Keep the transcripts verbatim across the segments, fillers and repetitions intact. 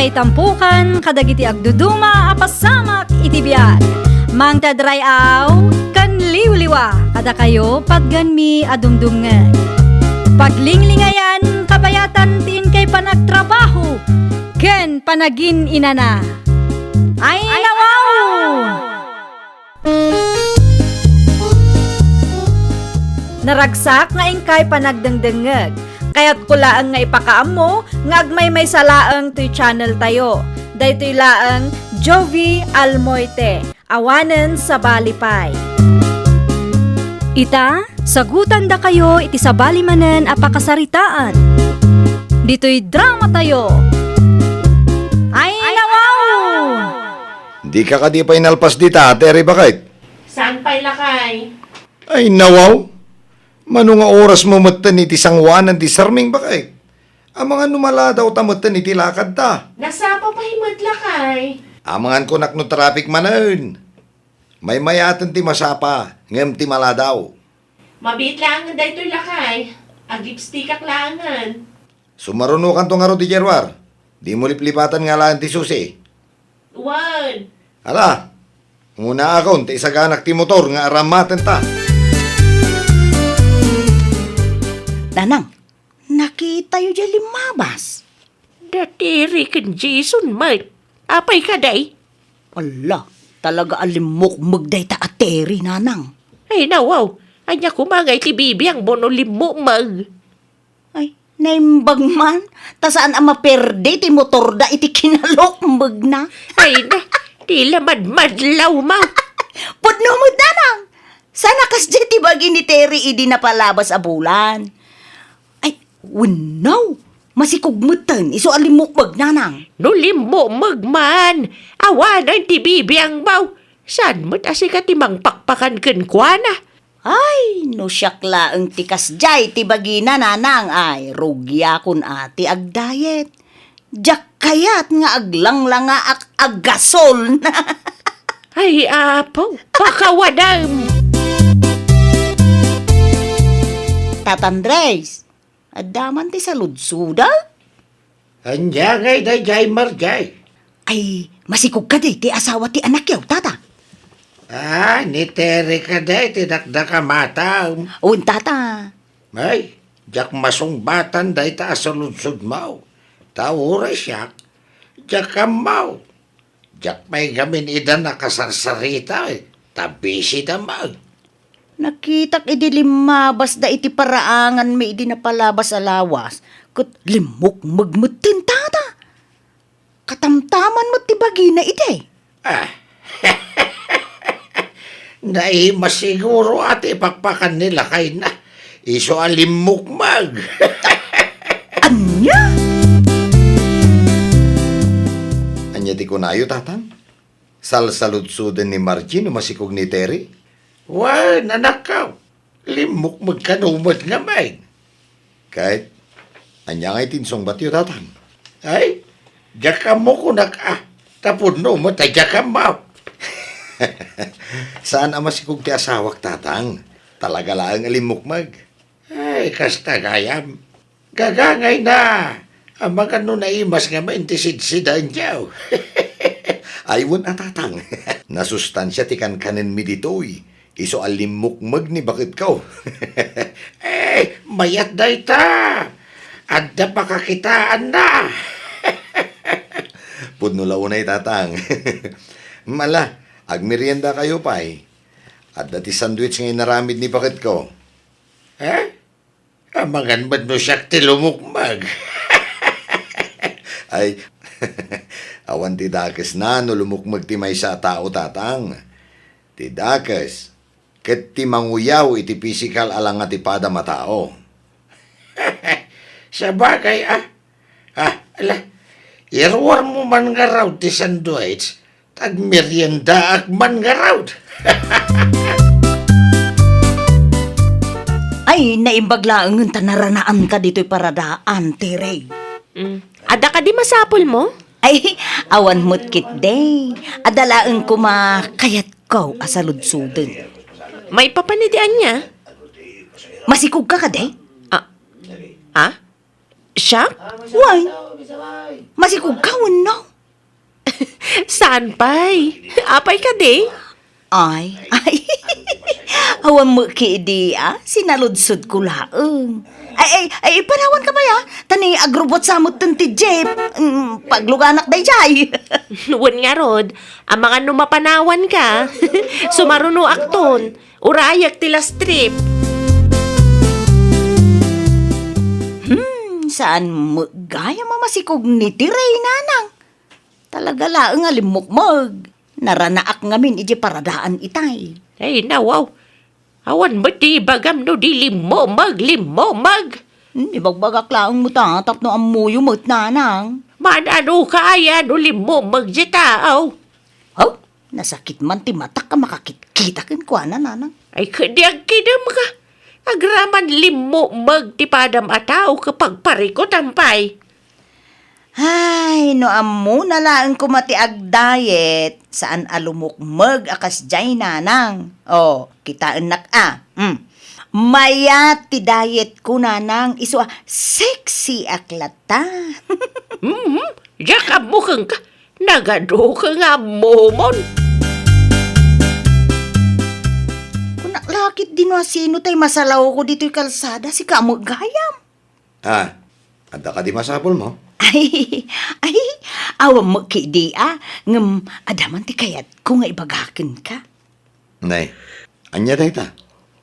Ay tampukan kadagiti agduduma a pasamak iti biag. Mangted ray-aw ken liwliwa kadakayo patgenmi a dumdumngeg. Paglinglingayan kabayatan ti inkay panagtrabaho ken panagin-inana. Ay, nawaw! Naragsak nga inkay panagdengdengngeg. Kayatko laeng nga ipakaammo nga agmaymaysa laeng toy channel tayo. Daytoy laeng Jovie Almoite, awanen sabali pay. Ita, sagutandakayo iti sabali manen a pakasaritaan. Ditoy drama tayo. Ay, nawaw! Dika kadi pay nalpas dita, Terry, baket? Saan pay, lakay? Ay, nawaw! Mano nga oras mo metten iti sangoanan ti sarming, baket? Amangan no maladawta metten iti lakadta. Nasapa pay met, lakay. Amangan kunak no traffic manen. Maymayaten ti masapa, ngem ti maladaw. Mabiit laengen daytoy, lakay. Aglipstikak laengen. Sumarunokanto ngarud idiay ruar. Dimo liplipatan nga alaen ti susi. Wen. Ala, umunaakon ta isaganak ti motor nga aramatenta. Nanang, nakitayo diay limmabas. Da Terry ken Jason met. Apay kadi? Ala, talaga a limmukmeg dayta a Terry, nanang. Ay, nawaw. Ania koma ngay ti bibiangmo no limmukmeg? Ay, naimbag man. Ta saan a maperde ti motorda iti kinalukmegna. Ay na, ti la madmadlawmo. Pudno met, nanang. Saan a kasdiay ti bagi ni Terry idi napalabas a bulan. Ay, wenno. Masikog metten isu a limmukmeg, nanang. No limmukmeg man, awanen ti bibiangmo. Saan met a sika ti mangpakpakan kenkuana? Ay, no siak laeng ti kasdiay ti bagina, nanang, ay, rugiakon a ti agdayet. Diak kayat nga aglanglanga ak a gasol. Ay, Apo, pakawadam! Tata Andres, adda man ti saludsodam? Ania ngay daydiay, Marjay? Ay, masikog kadi ti asawa ti anakyo, tata? Ah, ni Terry kadi ti dakdakamatam? Wen, tata. Ay, diak masungbatan dayta a saludsodmo. Ta uray siak, diak ammo. Diak pay ngamin ida nakasarsarita, ta busy da man. Nakitak idi limmabasda iti paraanganmi idi napalabas a lawas, ket limmukmeg metten, tata. Katamtaman met ti bagina idi. Ah. Naimas siguro a ti pakpakan ni lakayna. Isu a limmukmeg. Ania? Ania ti kunayo, tatang? Salsaludsoden ni Margie no masikog ni Terry? Wen, anakko. Limmukmeg kano met ngamin. Ket, ania ngay ti insungbatyo, tatang? Ay, diak ammo kunak a, ta pudno met a diak ammo. Saan a masikog ti asawak, tatang. Talaga laeng a limmukmeg. Ay, kasta gayam. Gagangayna. Amangan no naimas ngamin ti sidsidaenyo. Ay, wen a, tatang. Nasustansia ti kankanenmi ditoy. Isu a limmukmeg ni baketko. Eh, mayat dayta. Adda pakakitaanna. Pudno la unay, tatang. Ala, agmeriendakayo pay. Adda ti sandwich nga inaramid ni baketko. Eh? Amangan met no siak ti lumukmeg. Ay, awan ti dakesna no lumukmeg ti maysa a tao, tatang. Ti dakes, ket ti manguyaw iti pisikal a langa ti padam a tao. Sabagay, ah. Ah, ala, iruarmo man ngarud ti sandwich, ta agmeriendaak man ngarud. Ay, naimbag laengen ta naranaanka ditoy paradaan, Terry. Mm. Adda kadi masapulmo? Ay, awan met ketdi. Adda laeng koma kayatko a saludsoden. Maipapan iti ania? Masikogka kadi? Ah. Ah? Jack? Wen. Masikog ka wenno? Saan pay? Apay kadi? Ay, ay. Awan met kadi, a? Sinaludsodko laeng. Ay, ay, ay, panawan ka pay, a? Ta ni agrubot sa metten ti jeep. Mm, pagluganak dayjay. Wen ngarud, amangan no mapanawan ka. Sumaruno akton. Urayak ti last trip. Hmm, saan met gayam a masikog ni Tirey, nanang? Talaga laeng a limmukmeg. Naranaak ngamin idiay paradaan itay. Ay, nawaw. Awan met ti ibagam no di limmumeg, limmumeg. Hmm, ibagbagak laeng met a tapno ammoyo met, nanang. Maan-anoka aya no limmumeg diay tao? Aw, nasakit man ti matak a makakitkita kenkuana, nanang. Ay, ket di agkidem ka. Agraman limmumeg ti padam a tao ket pagparikutam pay. Ay, no ammona laeng koma ti agdiet, saan a lumukmeg a kasdiay, nanang. O, kitaennak a. Mm. Mayat ti dietko, nanang, isu a sexy ak latta. Mhm. Diak ammo kenka. Nagaduka nga ammomon. Kunak la ketdi no asino tay masalawko ditoy kalsada, sika met gayam. Ah, adda kadi masapulmo? Ay, ay, awan met kadi a, ngem adda man ti kayatko nga ibaga kenka. Nay, ania dayta?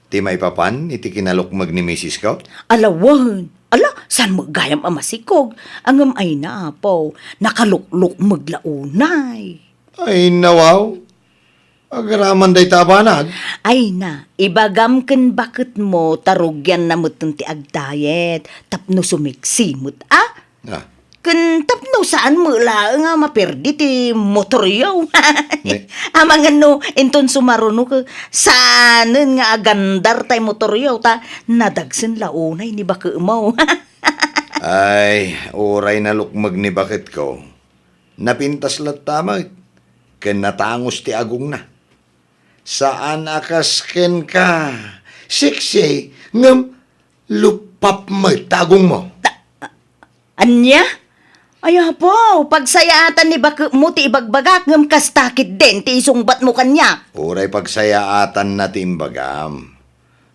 Ti maipapan iti kinalukmeg ni misisko? Ala wen, ala, saan met gayam a masikog? Ngem ay na, Apo, nakaluklukmeg la unay. Ay, nawaw. Agraman dayta a banag? Ay na, ibagam ken baketmo ta rugianna metten ti agdiet tapno sumiksi met, a? Ah. Ken tapno saan met laeng a maperdi ti motoryo. Ne- Amangan no inton sumaruno ket saanen nga agandar tay motoryo ta nadagsen la unay ni baketmo. Ay, uray nalukmeg ni baketko. Napintas latta met ken natangos ti agongna. Saan a kas kenka, siksi, ngem luppap met ti agongmo. Ania? Ay, Apo, pagsayaatan ni baketmo ti ibagbagak, ngem kasta ketdin ti isungbatmo kaniak. Uray pagsayaatanna ti imbagam.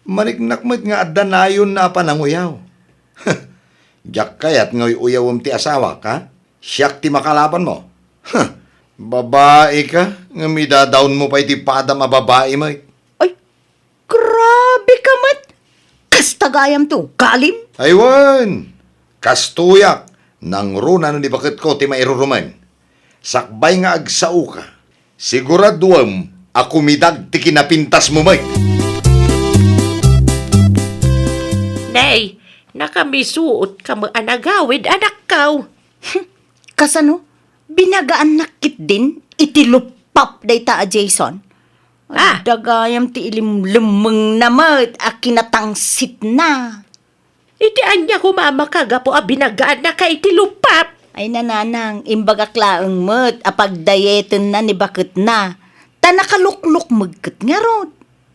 Mariknak met nga adda nayonna a pananguyaw. Diak kayat nga uy-uyawem ti asawak, ha? Siak ti makalabanmo. Huh! Babai ka, ngem idadawnmo pay ti padam a babai met. Ay, grabe ka met! Kasta gayam ti ugalim? Ay wen! Kastoyak, nangruna no ni baketko ti mairurumen. Sakbay nga agsaoka, siguraduem a kumidag ti kinapintasmo met. Nay, nakamisuot ka met a nagawid, anakko. Kasano? Binagaannak ketdin iti luppap dayta a Jason? Ah! Adda gayam ti ilimlemmengna met a kinatangsitna. Iti ania koma a makagapu a binagaannaka iti luppap? Ay, nanang, imbagak laeng met a pagdayetenna ni baketna. Ta nakaluklukmeg ket ngarud.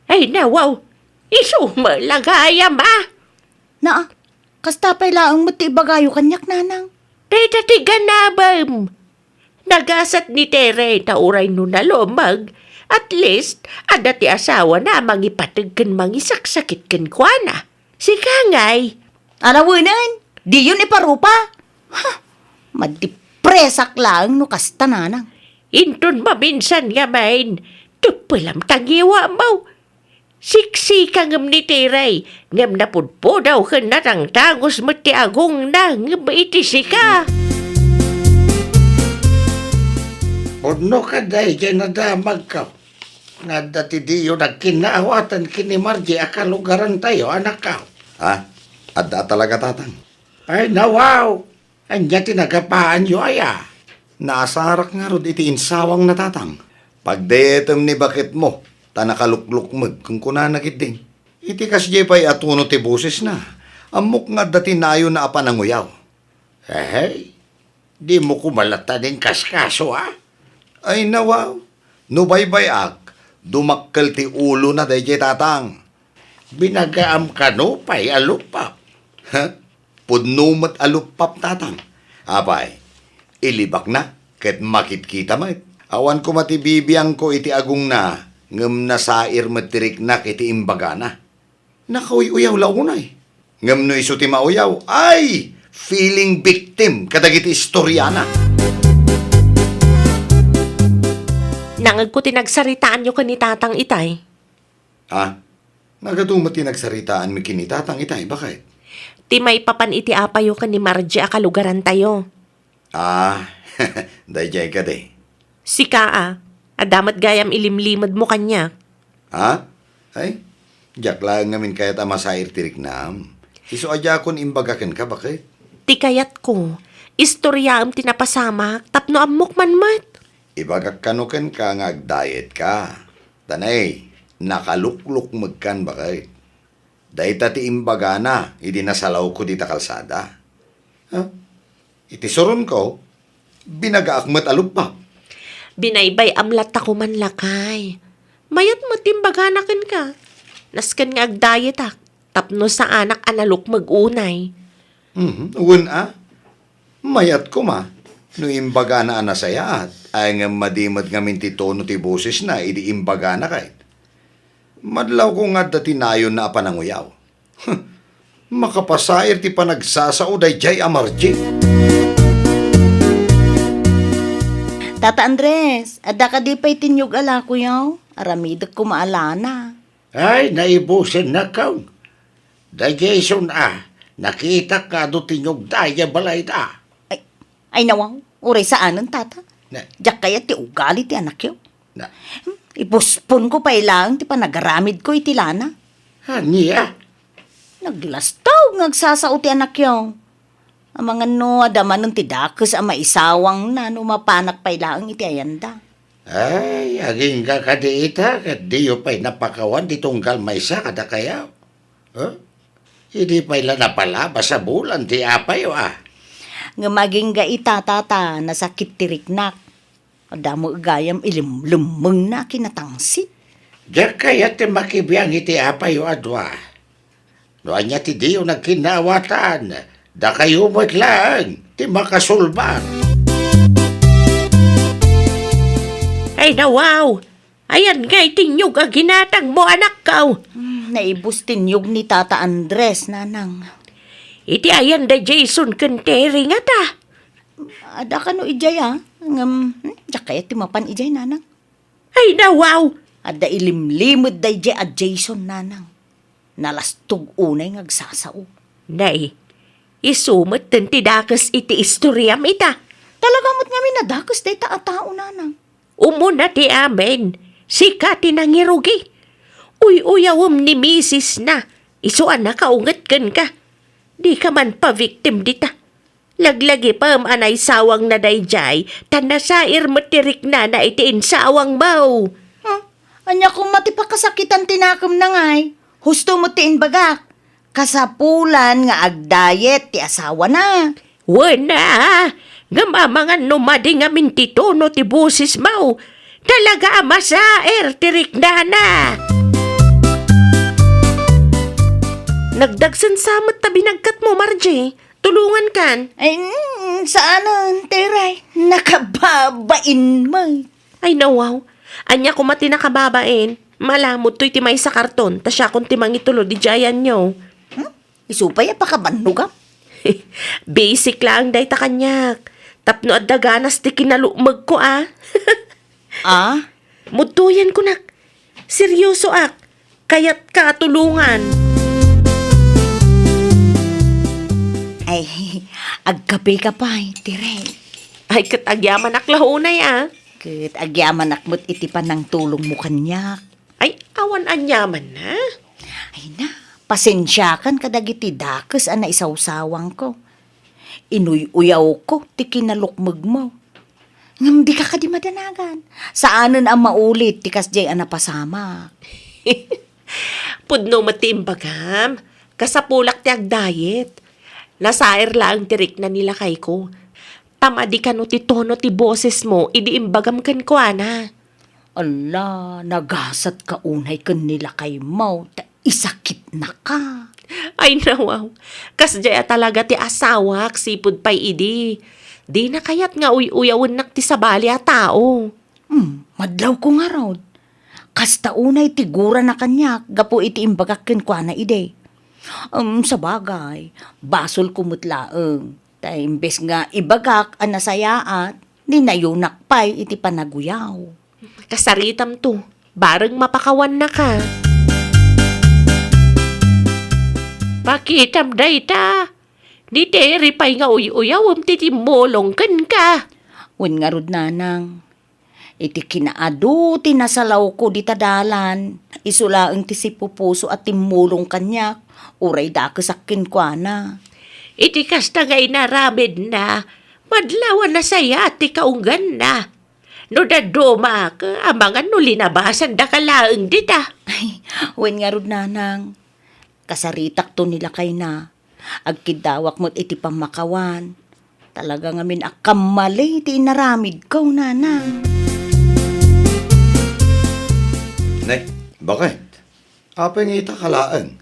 Ay, nawaw. Isu met la gayam a. Naa, kasta pay laeng met ti ibagayo kaniak, nanang. Dayta ti ganabem. Nagasat ni Tere ta uray no nalumeg, at least, adda ti asawana a mangipateg ken mangisaksakit kenkuana. Sika ngay? Ala wenen, diyon iparupa. Ha, madipresak laeng no kasta, nanang. Inton maminsan ngamin, teppelam ta ngiwammo. Siksika ngem ni Tere, ngem napudpudaw ken natangtangos met ti agongna ngem iti sika. Pudno ka daydiay nadamagko nga adda ti diyo nagkinnaawatan ken ni Margie a kalugarantayo, anakko. Ha? Adda talaga, Tatang? Ay, nawaw! Ania ti nagapaanyo aya? Naasarak ngarud iti insawangna, Tatang. Pagdayetem ni baketmo, ta nakaluklukmeg, kunkunana ketdin. Iti kasdiay pay a tono ti bosesna, ammok nga adda ti nayonna a pananguyaw. Hey, dimo koma latta inkaskaso, a? Ay, nawaw. No baybay-ak, dumakkel ti ulona daydiay, Tatang. Binagaam kano pay a luppap? Ha? Pudno met a luppap, Tatang. Apay, ilibakna ket makitkita met. Awan koma ti bibiangko iti agongna, ngem nasair met ti riknak iti imbagana. Nakauy-uyaw la unay. Ngem no isu ti mauyaw, ay, feeling victim kadagiti istoriana. Nangegko ti nagsaritaanyo ken ni Tatang itay. Ha? Nagadu met ti nagsaritaanmi ken ni Tatang itay, baket? Ti maipapan iti apayo ken ni Margie a kalugarantayo. Ah, daydiay kadi. Sika a, adda met gayam ilimlimedmo kaniak. Ha? Ay, diak laeng ngamin kayat a masair ti riknam. Isu a diakon imbaga kenka, baket? Ti kayatko, istoriaem ti napasamak tapno ammok man met. Ibagak kano kenka nga agdayetka. Ta nay, nakaluklukmegkan, baket. Dayta ti imbagana idi nasalawko dita kalsada. Ha? Iti suronko, binagaak met a luppap. Binaybay-am latta koma lakay. Mayat met ti imbagana kenka. Nasken nga agdayetak, tapno saanak a nalukmeg unay. Mhm, wen a? Mayat koma no imbagana a nasayaat, ay ngem madi met ngamin ti tono ti bosesna idi imbagana ket. Madlawko nga adda ti nayonna a pananguyaw. Makapasair ti panagsasao daydiay a Margie. Tata Andres, adda kadi pay ti niyog a lakoyo? Aramidek koma a lana. Ay, naibusennak, Kong. Daydiay isun a, nakitak nga adu ti niyogda idiay balayda. Ay, ay, nawaw, uray saanen, Tata. Na- Diak kayat ti ugali ti anakyo. Na- Hmm, ipusponko pay laeng ti panagaramidko iti lana. Ania? Naglastog nga agsasao ti anakyo. Amangan no adda manen ti dakes a maisawangna no mapanak pay laeng iti ayanda. Ay, agingga kadi ita, ket diyo pay napakawan ti tunggal maysa kadakayo? Huh? Idi pay la napalabas a bulan ti apayo, a. Ngem agingga ita, Tata, nasakit ti riknak. Adda met gayam ilimlemmengna a kinatangsit. Diak kayat ti makibiang iti apayo a dua. No ania ti diyo nagkinnaawatan, dakayo met laeng ti makasulbar. Ay, nawaw! Ayan ngay ti niyog a ginatangmo, anakko. Hmm, naibus ti niyog ni Tata Andres, Nanang. Iti ayan da Jason ken Terry ngata. Adda kano idiay, a? Ngem, hmm, diak kayat ti mapan idiay, Nanang. Ay, nawaw! Adda ilimlimed daydiay a Jason, Nanang. Nalastog unay nga agsasao. Nay, isu metten ti dakes iti istoriam ita. Talaga met ngamin a dakes dayta a tao, Nanang. Umuna ti amin, sika ti nangirugi. Uy-uyawem ni misisna, isu a nakaunget kenka. Dika man pa-victim dita. Laglagipem a naisawangna daydiay, ta nasair met ti riknana iti insawangmo. Huh? Ania koma ti pakasakitan ti nakemna ngay? Husto met ti imbagak. Kasapulan nga agdayet ti asawana. Wen a, ngem amangan no madi ngamin ti tono ti bosesmo. Talaga a masair ti riknana. Nagdagsen sa met ta binagkatmo, Margie. Tulongankan. Ay, mm, saanen, Teray. Nakababain mo. Ay, nawaw. Ania koma ti nakababain? Malamud toy ti maysa karton, ta siakon ti mangitulod idiay ayanyo. Hmm? Isu pay a pakabannogam? Basic laeng dayta kaniak. Tapno adda ganas ti kinalukmegko, a. Ah? Mudtoyen kunak. Seryosoak. Kayatka a tulongan. Ay, agkape ka pay, Tere. Ay, ket agyamanak la unay, a. Ket agyamanak met iti panangtulongmo kaniak. Ay, awan aniamanna. Ay na, pasensiakan kadagiti dakes a naisawsawangko. Inuy-uyawko ti kinalukmegmo. Ngem dika kadi madanagan. Saanen a maulit ti kasdiay a napasamak. Pudno met ti imbagam. Kasapulak ti agdayet. Nasair laeng ti rikna ni lakayko. Ta madi kano ti tono ti bosesmo idi imbagam kenkuana. Ala, nagasatka unay ken ni lakaymo ta isakitnaka. Ay, nawaw. Kasdiay a talaga ti asawak, sipud pay idi. Dina kayat nga uy-uyawennak ti sabali a tao. Hmm, madlawko ngarud. Kasta unay ti gurana kaniak gapu iti imbagak kenkuana idi. Um, sabagay, basolko met laeng. Ta imbes nga ibagak a nasayaat, dinayonak pay iti panaguyaw. Kasaritamto, bareng mapakawannaka. Pakitam dayta. Ni Terry pay nga uy-uyawem ti timmulong kenka. Wen ngarud, nanang. Iti kinaadu ti nasalawko dita dalan, isu laeng ti sipupuso a timmulong kaniak, uray dakesak kenkuana. Iti kasta nga inaramidna, madlaw a nasayaat ti kaungganna. No dadduma, amangan no linabasandaka laeng dita. Ay, wen ngarud, nanang. Kasaritakto ni lakayna. Agkiddawak met iti pammakawan. Talaga ngamin a kammali ti inaramidko, nanang. Nay, bakit? Apay nga ita ka laeng?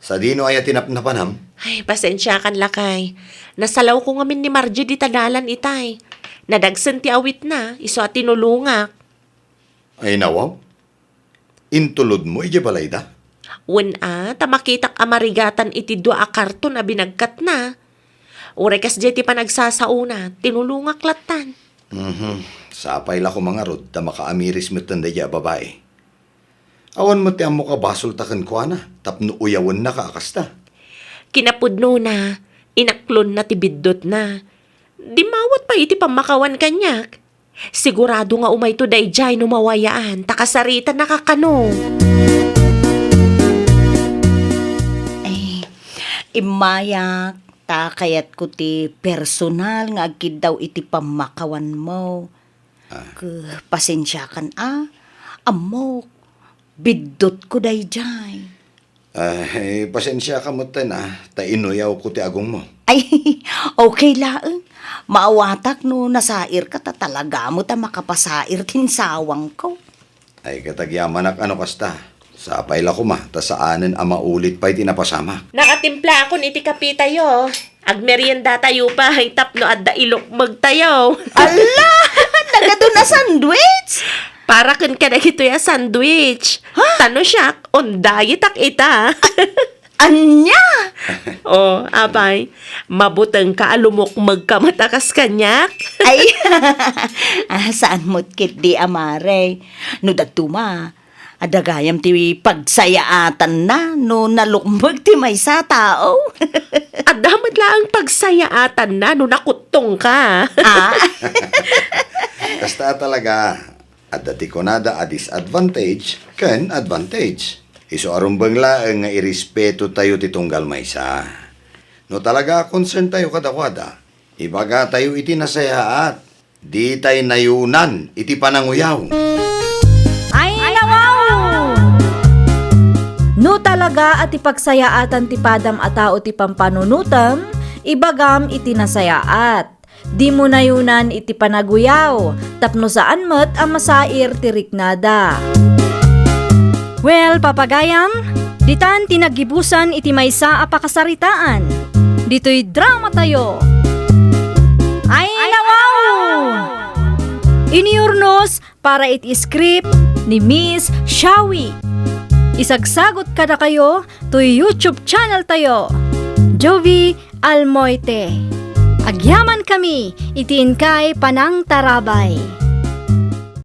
Sadino aya ti napnapanam? Ay, pasensiakan, lakay. Nasalawko ngamin ni Margie dita dalan itay. Nadagsen ti awitna, isu a tinulongak. Ay, nawaw? Intulodmo idiay balayda? Wen a, ta makitak a marigatan iti dua a karton a binagkatna. Uray kasdiay ti panagsasaona, tinulongak lattan. Mhm. Sapay la koma ngarud ta makaamiris metten daydiay a babai. Awan met ti ammok a basolta kenkuana tapno uyawennaka a kasta. Kinapudnona, inaklonna ti biddutna. Dimmawat pay iti pammakawan kaniak. Sigurado nga umayto daydiay no mawayaan, ta kasaritanaka kano. Ay, immayak, ta kayatko ti personal nga agkiddaw iti pammakawanmo. Ah. Ke, pasensiakan a, ammok, biddutko daydiay. Ay, pasensiaka metten a, ta inuyawko ti agongmo. Ay, okay laeng. Maawatak no nasairka ta talaga met a makapasair ti insawangko. Ay, ket agyamanak a no kasta. Sapay la koma, ta saanen a maulit pay ti napasamak. Nakatimplakon iti kapitayo. Agmeriendatayo pay tapno adda ilukmegtayo. Ala! Nagadu a sandwich? Para ken kadagitoy a sandwich. Ha? Ta no siak, on diet-ak ita. Ania? Oh, apay, mabutengka a lumukmegka met a kas kaniak? Ay, ah, saan met ketdi, Amare. No dadduma, adda gayam ti pagsayaatanna no nalukmeg ti maysa a tao. Adda met laeng pagsayaatanna no nakuttongka. Ah? Kasta talaga, adda ti kunada a disadvantage ken advantage. Isu a rumbeng laeng nga irespetotayo ti tunggal maysa. No talaga a concerntayo kadakuada, ibagatayo iti nasayaat. Ditay nayonan iti pananguyaw. Ay, nawaw! No talaga a ti pagsayaatan ti padam a tao ti pampanunotem, ibagam iti nasayaat. Dimo nayonan iti panaguyaw, tapno saan met a masair ti riknada. Well, papagayam, ditan ti naggibusan iti maysa a pakasaritaan. Ditoy dramatayo. Ay, nawaw! Iniurnos para iti script ni Miss Shawi. Isagsagot kadakayo toy YouTube channel tayo, Jovie Almoite. Agyamankami iti inkay panangtarabay.